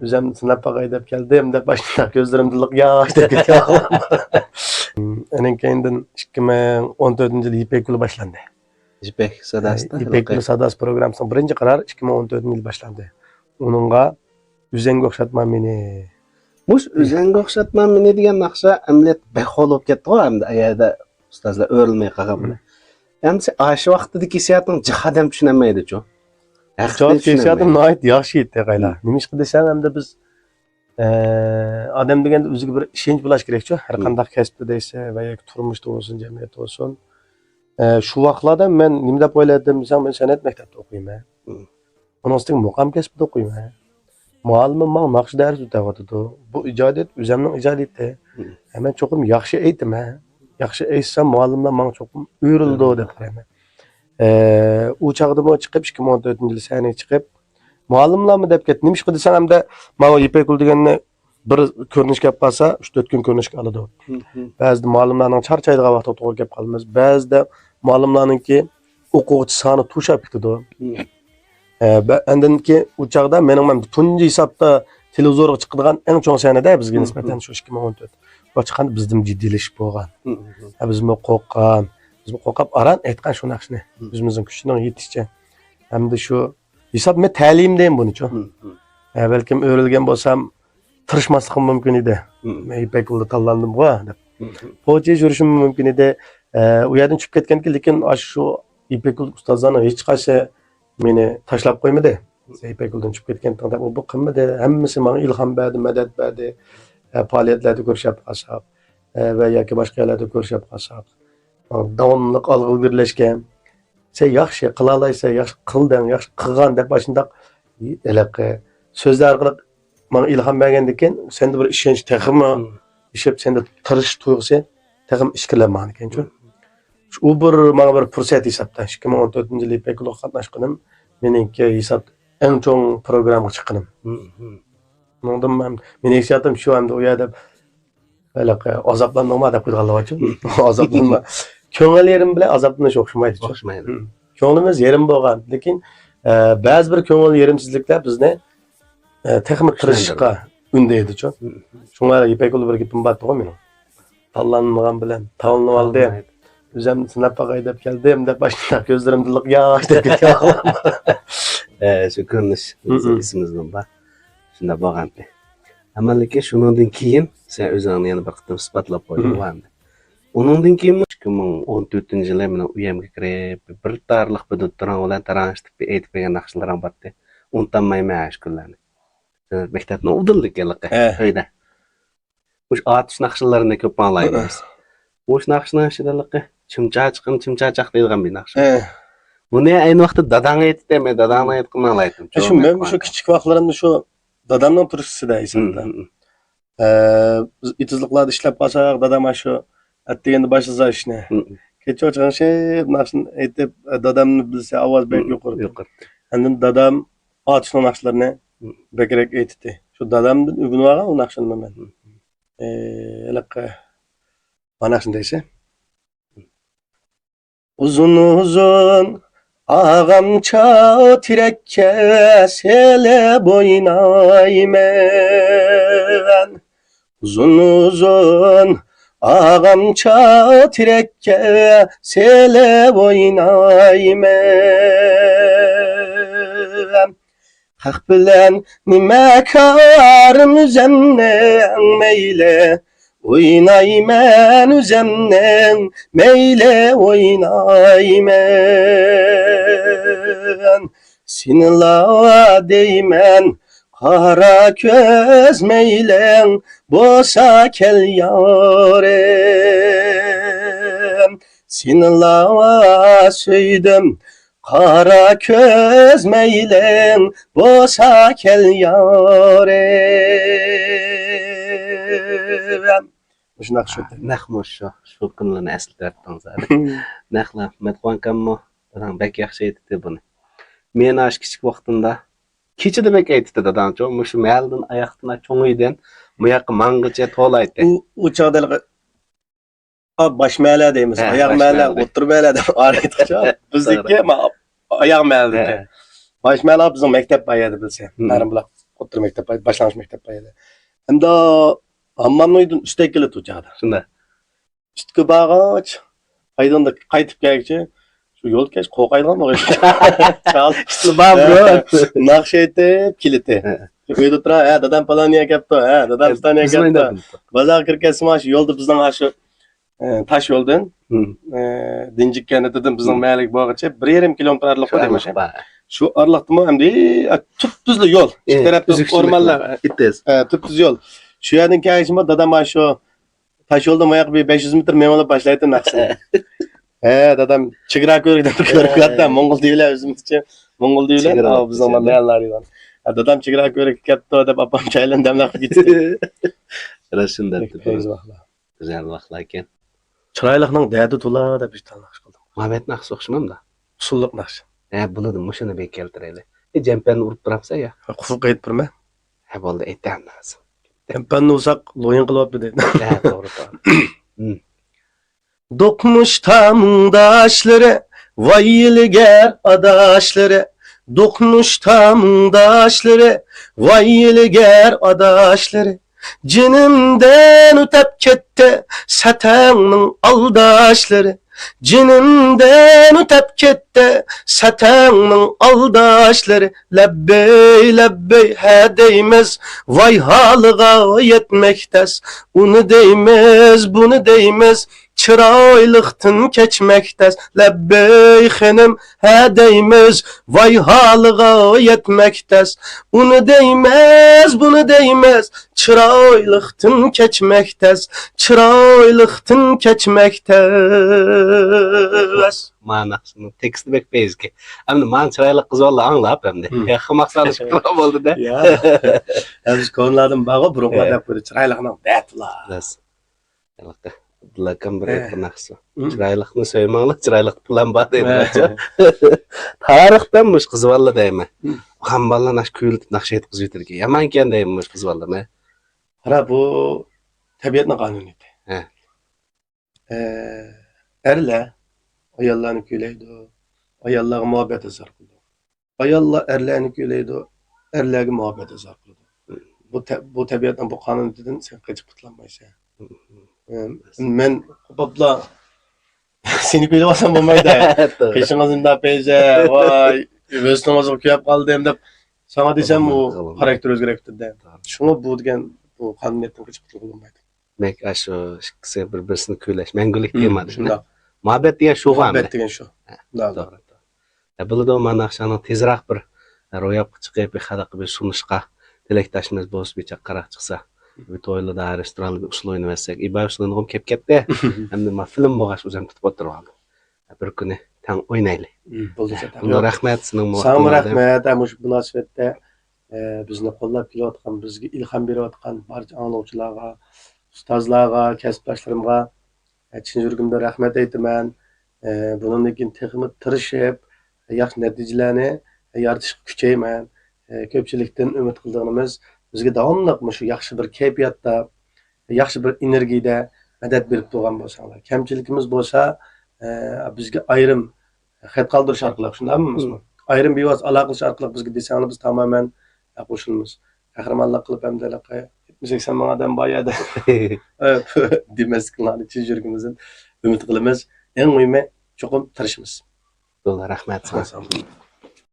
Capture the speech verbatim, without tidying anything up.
ئۆزۈم سىناپ باقاي دەپ كەلدىم دەپ، ئاشۇنداق كۆزلىرىمدىن ياش دەپ كېتىپ قالغان. ئۇنىڭ كەينىدىن ئىككى مىڭ ئون تۆتىنچى يىلى يىپەك يولى باشلاندى. يىپەك ساداسىدا يىپەك يولى ساداسى پروگراممىسىنىڭ بىرىنچى قارارى ئىككى مىڭ ئون تۆتىنچى يىلى باشلاندى. ئۇنىڭغا ئۆزەڭگە ئوخشاتما مېنى. مۇش ئۆزەڭگە ئوخشاتما مېنى دېگەن ناخشا ئەمەلىيەتتە بەك خول بولۇپ كەتتىغۇ، ئەمدى ئەگەردە ئۇستازلار ئۆرۈلمەي قالغان بىلەن. ئەمدى ئاشۇ ۋاقىتتىكى ھېسسىياتنىڭ جىق ئادەم چۈشىنەلمەيدىچۇ. ھەقىقىي چۈشىنەلمەيدۇ. ھېسسىياتىم ناھايىتى ياخشى ئىدى قايلا. نېمىشقا دېسەڭ، ئەمدى بىز، ئە، ئادەم دېگەندە ئۆزىگە بىر ئىشەنچ بولۇش كېرەكچۇ. ھەر قانداق كەسىپتە دەيسە ۋە ياكى تۇرمۇشتا بولسۇن، جەمئىيەتتە بولسۇن. ئە، شۇ ۋاقىتلاردا مەن نېمە دەپ ئويلايتتىم دېسەڭ، مەن سەنئەت مەكتەپتە ئوقۇيمەن. مم. ئۇنىڭ ئۈستىگە مۇقام كەسپىدە ئوقۇيمەن. مۇئەللىمىم ماڭا ناخشا دەرس ئۆتەۋاتىدۇ. بۇ ئىجادىيەت ئۆزۈمنىڭ ئىجادىيىتى. مم. ھە، مەن چوقۇم ياخشى ئېيتىمەن. ياخشى ئېيتسام، مۇئەللىملەر ماڭا چوقۇم ئۆرۈلىدۇ مم. دەپ قارايمەن. ئە، ئۇ چاغدىمۇ چىقىپ، ئىككى مىڭ ئون تۆتىنچى يىلى سەھنىگە چىقىپ، مۇئەللىملارمۇ دەپ كەتتى. نېمىشقا دېسەڭ، ئەمدى ماۋۇ يىپەك يولى دېگەننى بىر كۆرۈنۈشكە ئەپ قالسا، ئۈچ تۆت كۈن كۆرۈنۈشكە ئالىدۇ. مم. بەزىدە مۇئەللىملارنىڭ چارچايدىغان ۋاقتىغا توغرا كەپ قالىمىز. بەزىدە مۇئەللىملارنىڭكى ئوقۇغۇچى سانى توشاپ كېتىدۇ. مم. ئە، بە-، ئاندىن كېيىن ئۇ چاغدا مېنىڭ، مەن تۇنجى ھېسابتا تېلېۋىزورغا چىقىدىغان ئەڭ چوڭ سەھنىدە بىزگە مم. نىسبەتەن شۇ ئىككى مىڭ ئون تۆت. بۇ چىققاندا بىزدىن جىددىيلىشىپ بولغان. مم. ھە، بىزمۇ قورققان. بىزمۇ قورقۇپ ئاران ئېيتقان شۇ ناخشىنى. مم. ئۆزىمىزنىڭ كۈچىنىڭ يېتىشىچە. ھەمدە شۇ ھېساب مەن تەلىيىم دەيمەن بۇنىچۇ. مم. ھە، بەلكىم ئۆرۈلگەن بولسام، تىرىشماسلىقىم مۇمكىن ئىدى. مم. مەن يىپەك يولىدا تاللاندىمغۇ دەپ. مم. پوچى يۈرۈشۈم مۇمكىن ئىدى. ئە، ئۇ يەردىن چۈشۈپ كەتكەنكىن، لېكىن ئاشۇ شۇ يىپەك يولىدىكى ئۇستازلارنىڭ ھېچقايسى مېنى تاشلاپ قويمىدى. مم. سەن يىپەك يولىدىن چۈشۈپ كەتكەنتىڭ دەپ، ئۇ بۇ قىلمىدى. ھەممىسى ماڭا ئىلھام بەردى، مەدەت بەردى. ئە، پائالىيەتلەردە كۆرۈشۈپ قالساق، ئە، ۋە ياكى باشقا يەرلەردە كۆرۈشۈپ قالساق، ماڭا داۋاملىق ئالغا ئىلگىرىلەشكە، سەن ياخشى قىلالايسەن، ياخشى قىلدىڭ، ياخشى قىلغان دەپ ئاشۇنداق ھېلىقى سۆزلەر ئارقىلىق ماڭا ئىلھام بەرگەندىن كېيىن، سەندە بىر ئىشەنچ تېخىمۇ مم. ئېشىپ، سەندە تىرىشىش تۇيغۇسى تېخىمۇ ئىچكىرىلەپ ماڭغاندىكەنچۇ. مم. ئۇ بىر ماڭا بىر پۇرسەت ھېسابتا. ئىككى مىڭ ئون تۆتىنچى يىلى يىپەك يولىغا قاتناشقىنىم، مېنىڭكى ھېساب ئەڭ چوڭ پروگراممىغا چىققىنىم. مم. ئۇنىڭدىن مەن، مېنىڭ ھېسسىياتىم شۇ ئەمدى ئۇ يەردە ھېلىقى ئازابلانمىغان دەپ قويغانلىغاچۇ. ئازابلانما. كۆڭۈل يېرىم بىلەن ئازابلىنىش ئوخشىمايدۇ. ئوخشىمايدۇ. مم. كۆڭلىمىز يېرىم بولغان، لېكىن، ئە، بەزى بىر كۆڭۈل يېرىمسىزلىكلەر بىزنى، ئە، تېخىمۇ تىرىشىشقا ئۈندەيدىچۇ. مم. شۇڭا يىپەك يولى بىر گېپىم بارتىغۇ مېنىڭ. تاللانمىغان بىلەن تاۋلىنىۋالدىم. تاللانمايدۇ. ئۆزۈم سىناپ باقاي دەپ كەلدىم دەپ، ئاشۇنداق كۆزلىرىمدىن ياش دەپ كېتىۋالغان. ئە، شۇ كۆرۈنۈش مم. ئېسىمىزدىن بار. شۇنداق بولغانتى. ئەمما لېكىن شۇنىڭدىن كېيىن سەن ئۆزۈڭنى يەنە بىر قېتىم ئىسپاتلاپ قويدۇڭ مم. ئەمدى. ئۇنىڭدىن كېيىنمۇ ئىككى مىڭ ئون تۆتىنچى يىلى مېنىڭ ئۆيۈمگە كىرىپ، بىر تارلىق بىر دۇتتۇراڭ بىلەن تاراڭ ئېيتىپ بەرگەن ناخشىلىرىڭ بارتى. ئۇنتالمايمەن شۇ كۈنلەرنى. مەكتەپنىڭ ئۇدۇلىدىكى ھېلىقى ھە. ئۆيدە. مۇشۇ ئاتۇش ناخشىلىرىنى كۆپ ئاڭلايمىز. مۇشۇ ناخشىنىڭ ئىچىدە ھېلىقى چىمچاچىقىم چىمچاچاق دەيدىغان بىر ناخشا. ھە. بۇنى ئەينى ۋاقىتتا داداڭ ئېيتتى، مەن داداڭنىڭ ئېيتقىنىنى ئاڭلايتتىم. شۇ، مەن شۇ كىچىك ۋاقىتلىرىمدا شۇ دادامنىڭ تۈرتكىسىدە ھېسابتا. مم، مم. ئە، بىز ئېتىزلىقلاردا ئىشلەپ قالساق، دادام ئاشۇ ئەتىگەندە باشلىسا ئىشنى. مم. كېچە چىقىشىپ ناخشىنى ئېيتىپ، دادامنى بىلسە ئاۋاز بەك مم، يۇقىرى. يۇقىرى. ئاندىن دادام ئاتۇشنىڭ ناخشىلىرىنى مم. بەكرەك ئېيتتى. شۇ دادامدىن ئۆگىنىۋالغان ئۇ ناخشىنى مەن. مم. ئە، ھېلىقى مانا شۇندايسى. ئۇزۇن-ئۇزۇن ئاغامچا تېرەككە سېلىپ ئوينايمەن. ئۇزۇن-ئۇزۇن ئاغامچا تېرەككە سېلىپ ئوينايمەن. خەق بىلەن نېمە كارىم ئۆزەمنىڭ مەيلى، ئوينايمەن ئۆزەمنىڭ مەيلى ئوينايمەن. سېنىلا دەيمەن قارا كۆز مەيلىڭ بولسا كەل يارىم. سېنىلا سۆيدۈم قارا كۆز مەيلىڭ بولسا كەل يارىم. مۇشۇنداق شۇ. نەق مۇشۇ، شۇ كۈنلەرنى ئەسلىتىۋەتتىڭىز ھازىر. نەقلا مەتقۇۋان ئاكاممۇ داداڭ بەك ياخشى ئېيتتى بۇنى. مېنى ئاشۇ كىچىك ۋاقتىمدا كېچىدە بەك ئېيتتى داداڭچۇ. مۇشۇ مەھەللىدىن ئاياقتىن چوڭ ئۆيدىن بۇ ياققا ماڭغىچە تولا ئېيتتى. ئۇ، ئۇ چاغدا ھېلىقى باش مەھەللە دەيمىز. ھە، ئاياغ باش مەھەللە، مەھەللە. ئوتتۇرا مەھەللە دەپ ئايرىيدۇ. بىزنىڭكى توغرا. ما-، ئاياغ مەھەللە. ھە. باش مەھەللە بىزنىڭ مەكتەپ بار يەردە بىلسە. مم. نارىنبۇلاق. ئوتتۇرا مەكتەپ، باشلانغۇچ مەكتەپ بار ئىدى. ئەمدى ھاممامنىڭ ئۆيىدىن ئۈستەگە كېلىدۇ ئۇ چاغدا. شۇنداق. ئۈستكە بارغاچ، ھايدىڭدا قايتىپ كەلگۈچە، شۇ يول كەچ قورقايدىغان بولغان. چال. ئىسلام بار، بۇ. ناخشا ئېيتىپ كېلىتى. ھە. ئۆيدە تۇرا، ھە، دادام پالان يەرگە كەپتۇ، ھە، دادام، ھە، پىلان يەرگە كەپتۇ. بازارغا كىرىپ كەتسىمۇ، شۇ يولدا بىزنىڭ شۇ، ئە، تاش يولدىن، ئە، دىنجىك كەنتىدىن بىزنىڭ مەھەللىگە بارغىچە بىر يېرىم كىلومېتىر ئارىلىق بار دەيمەن. شۇ ئارىلىقتىمۇ ئەمدى، ئە، تۈپتۈزلا يول. ئىككى تەرەپتە ئورمانلار. ئە، تۈپتۈز يول. شۇ يەردىن كەلگىچىمۇ دادام شۇ تاش يولدا ماياق بىر بەش يۈز مېتىر مېڭىۋېلىپ باشلايتتى ناخشىسىنى. ھە، دادام، چېگرا كۆۋرۈكىدىن كۆرۈپ كەتتى. موڭغۇل دېيىۋېلە ئۆزىمىزچە. موڭغۇل دېيىۋېلە. چېگرا ئاۋۇ بىزنىڭ مەھەللە دېگەن. ھە، دادام چېگرا كۆۋرۈككە كەپتۇ دەپ ئاپام چايلىنىپ دەملەپ كېتىشتى. راست شۇنداق. پەيزى ۋاقلار. گۈزەل ۋاقلار ئىكەن. چىرايلىقنىڭ دەردى تولا دەپ بىر تال ناخشا قىلدىم. مۇھەببەت ناخشىسى ئوخشىمامدا؟ ئۇسسۇللۇق ناخشا. ھە، بولىدۇ. مۇشۇنى بىر كەلتۈرەيلى. ئى، جەمپەننى ئۇرۇپ تۇرامسەن يا؟ قۇفۇق ئېيتىپ بېرىمەن. ھە، بولدى، ئېيتتى ھەممە نەرسە. جەمپەننى ئۇرساق، لويۇن قىلىۋاپتۇ دەيدۇ. ھە، توغرا، توغرا. دوقمۇش تامۇڭداشلىرى، ۋاي ھىيلىگەر ئاداشلىرى. دوقمۇش تامۇڭداشلىرى، ۋاي ھىيلىگەر ئاداشلىرى. جېنىمدىن ئۆتەپ كەتتى سەتەڭنىڭ ئالداشلىرى. جېنىمدىن ئۆتەپ كەتتى سەتەڭنىڭ ئالداشلىرى. لەببەي، لەببەي، ھە دەيمىز، ۋاي ھالىغا يەتمەك تەس. ئۇنى دەيمىز، بۇنى دەيمىز، چىرايلىقتىن كەچمەك تەس. لەببەي خېنىم، ھە دەيمىز، ۋاي ھالىغا يەتمەك تەس. ئۇنى دەيمىز، بۇنى دەيمىز، چىرايلىقتىن كەچمەك تەس. چىرايلىقتىن كەچمەك تەس. مانا ناخشىنىڭ تېكىستى بەك پەيزىكەن. ئەمدى مانا چىرايلىق قىز بالىلار ئاڭلاپ ئەمدى. ھىم. ياخشى ماقسالىشىپ بولدى-دە. يا. ھە، بىز كونىلاردىن بارغۇ، بۇرۇنقىلار دەپ قويدى، چىرايلىقنىڭ دەتلا. راست. ھېلىقى ئابدۇللا ئاكام بىر ئېيتقان ناخشىسى بار. چىرايلىقنى سۆيمەڭلار، چىرايلىقتا پىلان بار دەيدۇ. تارىختىن مۇشۇ قىز بالىلار دەيمەن. خان بالىلار ناخشا كۈيلىتىپ ناخشا ئېيتقۇزۇۋېتىدىكەن. يامانكەن دەيمەن مۇشۇ قىز بالىلار مەن. قارا، بۇ تەبىئەتنىڭ قانۇنىيىتى. ھە. ئە، ئەرلەر ئاياللارنى كۈيلەيدۇ، ئاياللارغا مۇھەببەت ئىزھار قىلىدۇ. ئاياللار ئەرلەرنى كۈيلەيدۇ، ئەرلەرگە مۇھەببەت ئىزھار قىلىدۇ. بۇ تە-، بۇ تەبىئەتنىڭ بۇ قانۇنىيىتىدىن سەن قېچىپ قۇتۇلالمايسەن. ئە، مەن قوپۇپلا سېنى كۈيلەۋالسام بولمايدۇ. توغرا. قېشىڭىزدا پەيزە، ۋاي، ھۆسنىڭىزغا كۆيۈپ قالدىم دەپ ساڭا دېسەم، ئۇ خاراكتېر ئۆزگىرىپ كېتىدۇ. توغرا. شۇڭا بۇ دېگەن بۇ قانۇنىيەتتىن قېچىپ قۇتۇلغىلى بولمايدۇ. دېمەك، ئاشۇ ئىككىسى بىر-بىرسىنى كۈيلەش، مەڭگۈلۈك تېما. شۇنداق. مۇھەببەت دېگەن شۇغۇ. مۇھەببەت دېگەن شۇ. ھە، توغرا. ھە، بولىدۇ، مانا ناخشاڭنىڭ تېزراق بىر روياپقا چىقىپ، بىر خەلققە بىر سۇنۇشقا تىلەكداشىمىز بولسا، بىر چاققانراق چىقسا، بىر تويلىدا، رېستورانلاردا ئۇسسۇل ئوينىۋەتسەك، ئىبايۇسلىنىغۇم كەپ كەتتى. ئەمدى ما فىلىم بولغاچ ئۆزۈم تۇتۇپ ئولتۇرۇۋالدىم. بىر كۈنى تەڭ ئوينايلى. بولدى، زاتەن. رەھمەت سېنىڭ ساڭىمۇ رەھمەت. ھە، مۇشۇ مۇناسىۋەتتە، ئە، بىزنى قوللاپ كېلىۋاتقان، بىزگە ئىلھام بېرىۋاتقان بارچە ئاڭلىغۇچىلارغا، ئۇستازلارغا، كەسىپداشلىرىمغا، ئە، چىن يۈرىكىمدىن رەھمەت ئېيتىمەن. ئە، بۇنىڭدىن كېيىن تېخىمۇ تىرىشىپ، ياخشى نەتىجىلەرنى يارىتىشقا كۈچەيمەن. ئە، كۆپچىلىكتىن ئۈمىد قىلىدىغىنىمىز، بىزگە داۋاملىق مۇشۇ ياخشى بىر كەيپىياتتا، ياخشى بىر ئېنېرگىيىدە مەدەت بېرىپ تۇرغان بولساڭلار. كەمچىلىكىمىز بولسا، ئە، بىزگە ئايرىم خەت قالدۇرۇش ئارقىلىق، شۇنداقمۇ ئەمەسمۇ؟ ئايرىم بىۋاسىتە ئالاقىلىشىش ئارقىلىق بىزگە دېسەڭلار، بىز تامامەن قوشۇلىمىز. قەھرىمانلىق قىلىپ ھەمدە ھېلىقى يەتمىش سەكسەن مىڭ ئادەم بار يەردە دېمەسلىكىڭلارنى چىن يۈرىكىمىزدىن ئۈمىد قىلىمىز. ئەڭ مۇھىمى، چوقۇم تىرىشىمىز. رەھمەت ساڭا.